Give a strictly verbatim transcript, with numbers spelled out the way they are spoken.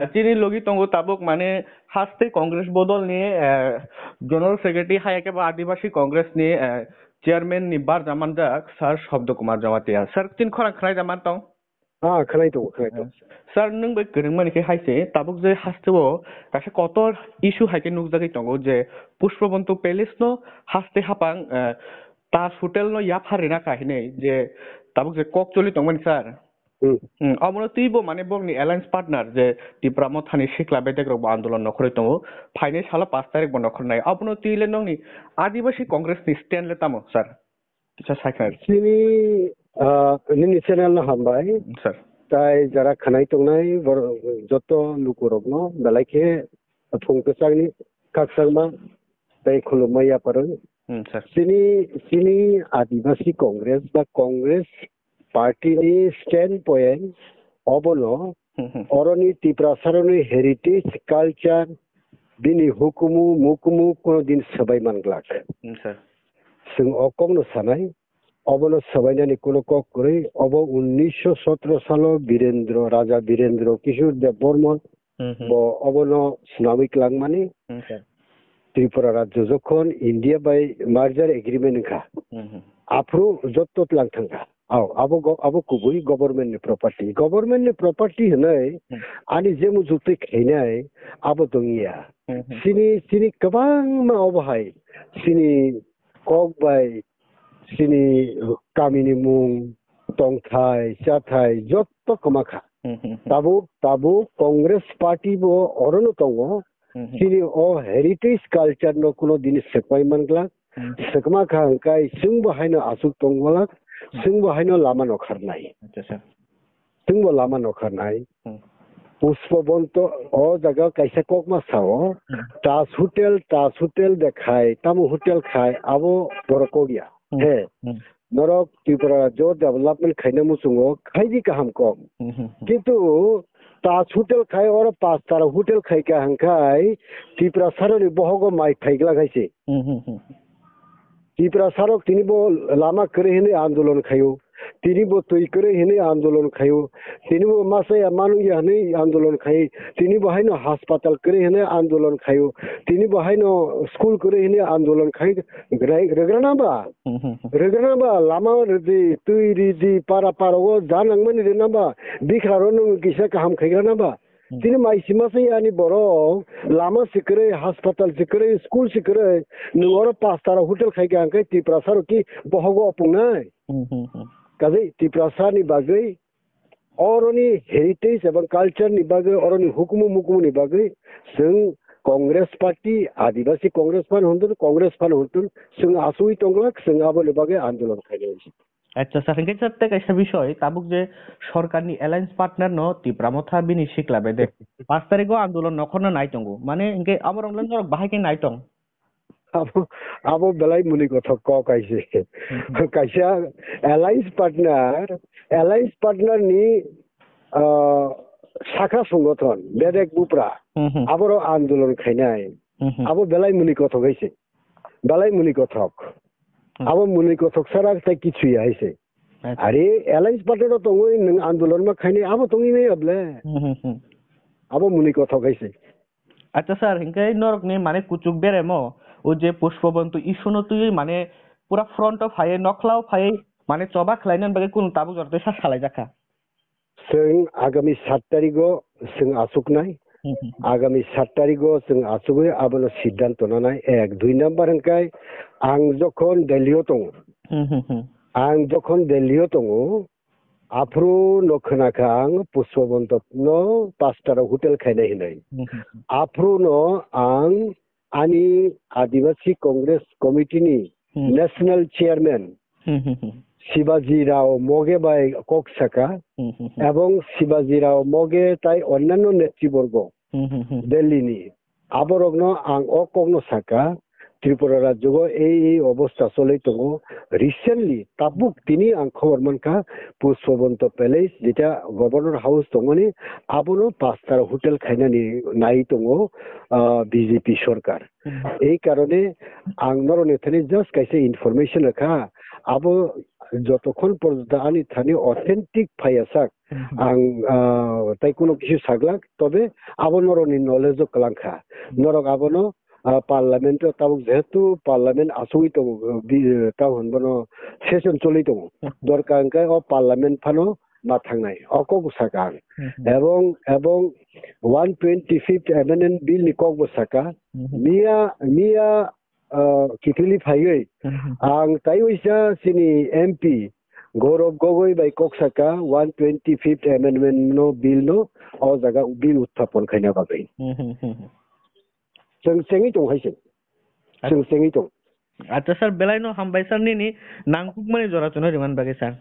Chini logi tongo tabuk mane haste Congress bodol ni, eh, General Secretary hai khe ba Adibasi Congress ni, eh, Chairman ni barja manjak Sir Shabda Kumar Jamatia. Sir, chini khorang khwnai da man tong? Ah, khwnai tongo, khwnai tongo. Sir, nwng bai kwrwngmani khe hai se, tabuk je haste o kaisa kotor issue hai khe nukjagwi tongo je Pushpabanta Palace no haste hapang, eh, Taj Hotel no yaphar rina kha hinwi je tabuk je kok choli tongmani, sir. Hmm. Hmm, obono twibo mane bokni alliance partner je Tipra Mothani sikla bedek rok bo andolon nokhorwi tongo. Phainai salo pash tarikh bo nokhornai. Obono twi le nokni Adibasi Congress ni stand le tamo, sir? Kisa sai khna. Chini, ah, nini channel no hambai. Sir. Tai jara khwnai tongnai bor-, joto lukurokno belai khe phung kwchangni khakchangma tei khulumma yapharwi. Hmm, sir. Chini, chini Adibasi Congress ba Congress party ni stand point obono Hmm, hmm. Oroni Tiprasaroni heritage, culture, bini hukumu, mukumu kono din swbai manglak. Hmm, sir. Chwng o kokno sanai, obono swbainani kono kok kwrwi, obo unnisho sotro salo Birendra, Raja Birendra Kishore Deb Bormon, Hmm, hmm. Bo obono swnamwi kwlangmani. Hmm, sir. Tripura rajyo jokhon India bai merger agreement wngkha, Hmm, hmm. Aphuru jotto tlang thangkha. Aw, abo go-, abo kubui government ni property. Government ni property hwnwi Hmm. Ani je muchuk twi khainai abo tongya. Hmm, hmm. Chini, chini kwbangma obo hai. Chini kok bai, chini kamini mung, tongthai, chathai, jotto kwma kha. Hmm, hmm, hmm. Tabuk, tabuk Congress party bo orono tongo. Hmm, hmm. Chini o heritage culture no kuno dini swkmai manglak. Hmm. Swkma kha hwnkhe chwngbo haino aswk tongbolak, Hmm. Chwngbo haino lama nokharnai. Acha, sir. Chwngbo lama nokharnai. Hmm. Pushpabanta o jaga kaisa kokma sao, Hmm. Taj Hotel, Taj Hotel de khai, tamo hotel khai, abo borok kok ya. Hmm. He. Hmm. Norok Tripura rajyo development khaina muchungo khaidi kaham kok. Hmm, hmm, hmm. Kintu Taj Hotel khai oro Pastara Hotel khai ka hangkhai Tiprasaroni bohogo mai phaiglak hai se. Hmm, hmm, hmm. Tiprasarok tini bo lama kwrwi hinwi andolon khaio. Tini bo twi kwrwi hinwi andolon khaio. Tini bo masaya manungya hinwi andolon khai. Tini bo haino haspatal kwrwi hinwi andolon khaio. Tini bo haino school kwrwi hinwi andolon khai. Rai-, rwgrana ba? Hmm, hmm, hmm. Rwgrana ba lama rwdi, twi rwdi, para para o ja nangmani rwna ba? Bikha ro nwng kisa kaham khaigrana ba? Hmm. Tini mai sima se ani borok lama se kwrwi, haspatal se kwrwi, school se kwrwi, nwng oro Pastara hotel khai ka hangkhai Tiprasa rok ki bohogo opungnai? Hmm, hmm, hmm. Kaje Tiprasa ni bagwi oroni heritage ebong culture ni bagwi, oroni hukumu mukumu ni bagwi chwng Congress party, Adibasi Congress phan hwnthun, Congress phan hwnthun, chwng asugwi tongglak, chwng aboni bagwi andolon khainai. Acha, sir, hingke sir, tei kaisa bisoi, tabuk je sorkarni alliance partner no Tipra Motha bini sikla bedek. Pash tarikgo andolon nokhorno nai tongo. Mane hingke aborok le norok bahai khe nai tong? Abo, abo belai muni kothok kok kaise. Hmm. Kaisa alliance partner, alliance partner ni, ah, sakha songothon, bedek bupra. Hmm, hmm. Aboro andolon khainai. Hmm, hmm. Abo belai muni kothok kaise. Belai muni kothok. Hmm. Abo muni kothok sara tei kichu ya hai se. Acha. Are alliance party no tongwi nwng andolon ma khainai abo tongwi nai able. Hmm, hmm, hmm. Abo muni kothok hai se. Acha sir, hingke norok ni mane kuchuk beremo, o je Pushpabanta issue no twi mane pura front o phaiwi, nokhlao phaiwi, mane choba khlaina bagwi kunu tabuk jora twi sa salai jakha. Chwng agami sat tarigo chwng achuknai. Hmm, hmm, hmm. Agami sat tarigo chwng achugwi abono siddhanto nanai. Ek, dui number hwnkhe ang jokhon Delhi o tongo. Hmm, hmm, hmm. Ang jokhon Delhi o tongo, aphuru no khwnakha ang Pushpabanta no Pastara hotel khainai hinwi. Hmm, hmm, hmm. Aphuru no ang ani Adivasi Congress Committee ni Hmm. National Chairman Hmm, hmm, hmm. Shibaji Rao Moge bai kok saka Hmm, hmm, hmm. ebong Shibaji Rao Moge tai onnanno netriborgo Hmm, hmm, hmm. Delhi ni aborokno ang o kokno saka, Tripura rajyogo ei ei obostha cholwi tongo. Recently tabuk tini ang khobor mankha Pushpabanta Palace, jeta Governor House tongmani, abono Pastara hotel khainani nai tongo, ah, B J P sorkar. Hmm. Ei karone ang norokni thani just kaisa information rwkha, Abo jotokhon porjonto ani thani authentic phaiya sak, hmm, ang, ah, tai kuno kisu saglak, tobe abo norokni knowledge o kwlang kha. Norok abono, ah, parliament o tabuk jehetu parliament asugwi tongo, bi-, tamo hwn bono session choli tongo. Hmm. Dorkar hwnkhe o parliament phano ma thangnai. O kok bo saka ang. Hmm. Ebong, ebong one twenty-fifth amendment bill ni kok bo saka. Hmm. Miya, miya, ah, kiphilwi phaiwi. Hmm. Ang tai waisa chini M P Gaurav Gogoi bai kok saka one twenty-fifth amendment no bill no o jaga bill uthapon khaina bagwi. Hmm, hmm, hmm, hmm. Chwng chengwi tong hai se. Chwng chengwi tong. Acha sir, belai no hambai sir nini nangkukmani jora chwngno rimani bagwi sir.